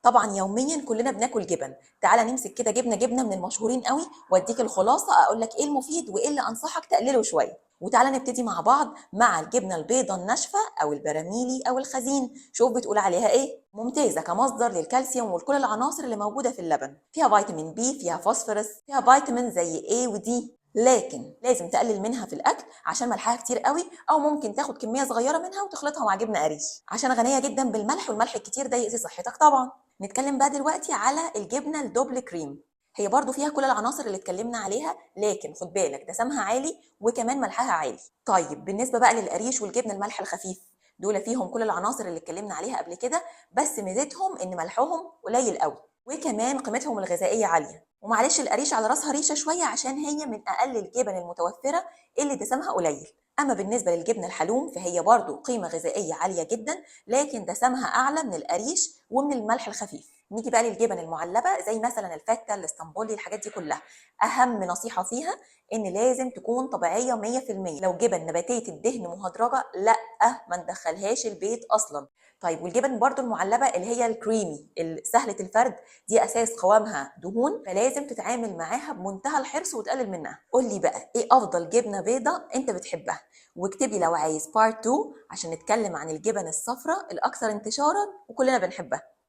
طبعا يوميا كلنا بناكل جبن. تعالى نمسك كده جبنه جبنه من المشهورين قوي واديك الخلاصه، اقول لك ايه المفيد وايه اللي انصحك تقلله شويه. وتعالى نبتدي مع بعض مع الجبنة البيضة الناشفه او البراميلي او الخزين. شوف بتقول عليها ايه. ممتازة كمصدر للكالسيوم ولكل العناصر اللي موجودة في اللبن. فيها فيتامين B، فيها فوسفورس، فيها فيتامين زي A و D، لكن لازم تقلل منها في الاكل عشان ملحها كتير قوي، او ممكن تاخد كمية صغيرة منها وتخلطها مع جبنه قريش عشان غنية جدا بالملح، والملح الكتير ده يأذي صحتك. طبعا نتكلم بقى دلوقتي على الجبنة ال double crème. هي برضو فيها كل العناصر اللي اتكلمنا عليها، لكن خد بالك دسمها عالي وكمان ملحها عالي. طيب بالنسبة بقى للقريش والجبنه الملح الخفيف، دول فيهم كل العناصر اللي اتكلمنا عليها قبل كده، بس ميزتهم ان ملحهم قليل قوي وكمان قيمتهم الغذائية عالية. ومعلش القريش على راسها ريشه شوية عشان هي من اقل الجبن المتوفرة اللي دسمها قليل. اما بالنسبة للجبنه الحلوم فهي برضو قيمة غذائية عالية جدا، لكن دسمها اعلى من القريش ومن الملح الخفيف. نيجي بقى للجبن المعلبه زي مثلا الفته، الاسطنبولي، الحاجات دي كلها. اهم نصيحة فيها ان لازم تكون طبيعية 100%. لو جبن نباتيه الدهن مهدرجه لا، ما ندخلهاش البيت اصلا. طيب والجبن برضو المعلبه اللي هي الكريمي سهلة الفرد دي اساس قوامها دهون، فلازم تتعامل معاها بمنتهى الحرص وتقلل منها. قول لي بقى ايه افضل جبنه بيضة انت بتحبها، واكتبي لو عايز part 2 عشان نتكلم عن الجبن الصفراء الاكثر انتشارا وكلنا بنحبها.